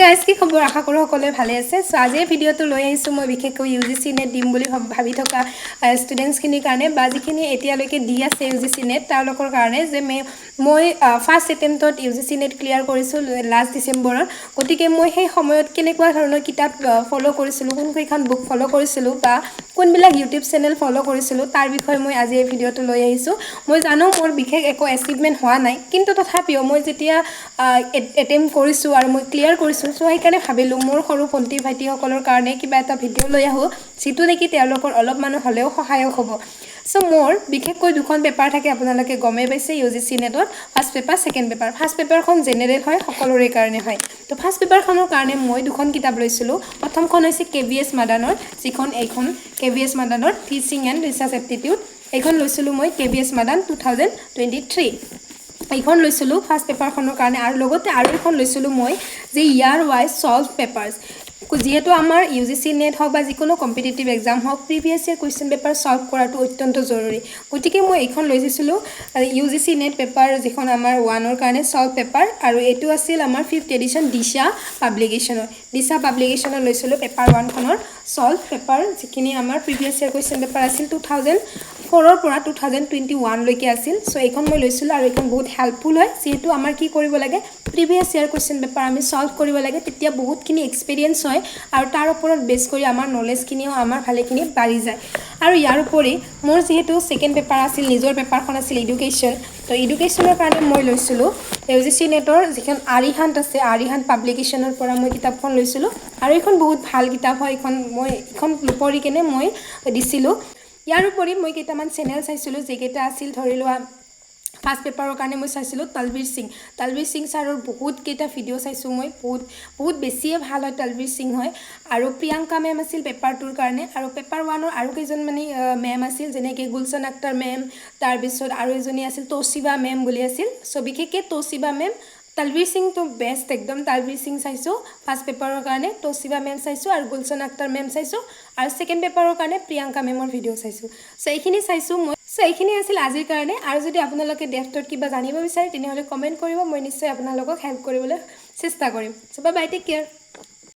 Guys, কি খবৰ? আশা কৰোঁ সকলোৱে ভালে আছে। চ' আজিৰ ভিডিঅ'টো লৈ আহিছোঁ মই বিশেষকৈ ইউজিচি নেট দিম বুলি ভাবি থকা ষ্টুডেণ্টছখিনিৰ কাৰণে বা যিখিনি এতিয়ালৈকে দি আছে ইউজিচি নেট, তেওঁলোকৰ কাৰণে যে মই ফাৰ্ষ্ট এটেম্পটত ইউজিচি নেট ক্লিয়াৰ কৰিছোঁ লাষ্ট ডিচেম্বৰত। গতিকে মই সেই সময়ত কেনেকুৱা ধৰণৰ কিতাপ ফ'ল' কৰিছিলোঁ, কোনকেইখন বুক ফ'ল' কৰিছিলোঁ বা কোনবিলাক ইউটিউব চেনেল ফ'ল' কৰিছিলোঁ, তাৰ বিষয়ে মই আজি এই ভিডিঅ'টো লৈ আহিছোঁ। মই জানো মোৰ বিশেষ একো এচিভমেণ্ট হোৱা নাই, কিন্তু তথাপিও মই যেতিয়া এটেম্প কৰিছোঁ আৰু মই ক্লিয়াৰ কৰিছোঁ, চ' সেইকাৰণে ভাবিলোঁ মোৰ সৰু ভণ্টি ভাইটিসকলৰ কাৰণে কিবা এটা ভিডিঅ' লৈ আহোঁ, যিটো নেকি তেওঁলোকৰ অলপমানো হ'লেও সহায়ক হ'ব। চ' মোৰ বিশেষকৈ দুখন পেপাৰ থাকে, আপোনালোকে গমেই পাইছে, ইউজিচি নেটত first paper, second paper. First পেপাৰখন জেনেৰেল হয়, সকলোৰে কাৰণে হয়। তো ফাৰ্ষ্ট পেপাৰখনৰ কাৰণে মই দুখন কিতাপ লৈছিলোঁ। প্ৰথমখন হৈছে কে ভি এছ মাদানৰ যিখন, এইখন কে ভি এছ মাদানৰ টিচিং এণ্ড ৰিচাৰ্চ এপ্টিটিউড। এইখন লৈছিলোঁ মই, কে ভি এছ মাদান 2023। এইখন লৈছিলোঁ ফাৰ্ষ্ট পেপাৰখনৰ কাৰণে। আৰু লগতে আৰু এখন লৈছিলোঁ মই যে ইয়াৰ ৱাইজ ছল্ভ পেপাৰ্ছ। যিহেতু আমাৰ ইউজিচি নেট হওক বা যিকোনো কম্পিটিটিভ এক্সাম হওক, previous year question paper solve কৰাটো অত্যন্ত জৰুৰী। গতিকে মই এইখন লৈ দিছিলোঁ, ইউজিচি নেট পেপাৰ যিখন আমাৰ ওৱানৰ কাৰণে ছল্ভ পেপাৰ। আৰু এইটো আছিল আমাৰ ফিফ্থ এডিশ্যন, দিশা পাব্লিকেশ্যনৰ। দিশা পাব্লিকেশ্যনৰ লৈছিলোঁ পেপাৰ ওৱানখনৰ ছল্ভ পেপাৰ, যিখিনি আমাৰ প্ৰিভিয়াছ ইয়েৰ কুৱেশ্যন পেপাৰ আছিল, 2004ৰ পৰা 2021লৈকে আছিল। চ' এইখন মই লৈছিলোঁ আৰু এইখন বহুত হেল্পফুল হয়, যিহেতু আমাৰ কি কৰিব লাগে, প্ৰিভিয়াছ ইয়েৰ কুৱেশ্যন পেপাৰ আমি ছল্ভ কৰিব লাগে। তেতিয়া বহুতখিনি এক্সপিৰিয়েঞ্চ হয় আৰু তাৰ ওপৰত বেছ কৰি আমাৰ নলেজখিনিও আমাৰ ভালেখিনি বাঢ়ি যায়। আৰু ইয়াৰ উপৰি মোৰ যিহেতু ছেকেণ্ড পেপাৰ আছিল, নিজৰ পেপাৰখন আছিল এডুকেশ্যন। তো এডুকেশ্যনৰ কাৰণে মই লৈছিলোঁ ইউজিচি নেটৰ যিখন আৰিহান্ত আছে, আৰিহান্ত পাব্লিকেশ্যনৰ পৰা মই কিতাপখন লৈছিলোঁ। আৰু এইখন বহুত ভাল কিতাপ হয়। এইখন মই এইখন পঢ়ি কেনে মই দিছিলোঁ। ইয়াৰ উপৰি মই কেইটামান চেনেল চাইছিলোঁ, যিকেইটা আছিল ধৰি লোৱা ফাৰ্ষ্ট পেপাৰৰ কাৰণে মই চাইছিলোঁ তলবীৰ সিং। তলবীৰ সিং ছাৰৰ বহুতকেইটা ভিডিঅ' চাইছোঁ মই। বহুত বহুত বেছিয়ে ভাল হয়, তলবীৰ সিং হয়। আৰু প্ৰিয়ংকা মেম আছিল পেপাৰ টুৰ কাৰণে। আৰু পেপাৰ ওৱানৰ আৰু কেইজনমানে মেম আছিল, যেনেকৈ গুলচন আক্তাৰ মেম, তাৰপিছত আৰু এজনী আছিল তৌচিবা মেম বুলি আছিল। চ' বিশেষকৈ তৌচিবা মেম, তলবীৰ সিংটো বেষ্ট একদম। তলবীৰ সিং চাইছোঁ ফাৰ্ষ্ট পেপাৰৰ কাৰণে, তৌচিবা মেম চাইছোঁ আৰু গুলচন আক্তাৰ মেম চাইছোঁ। আৰু ছেকেণ্ড পেপাৰৰ কাৰণে প্ৰিয়ংকা মেমৰ ভিডিঅ' চাইছোঁ। চ' এইখিনি চাইছোঁ মই। চ' এইখিনি আছিল আজিৰ কাৰণে। আৰু যদি আপোনালোকে ডেফটত কিবা জানিব বিচাৰে, তেনেহ'লে কমেণ্ট কৰিব। মই নিশ্চয় আপোনালোকক হেল্প কৰিবলৈ চেষ্টা কৰিম। So bye bye, take care.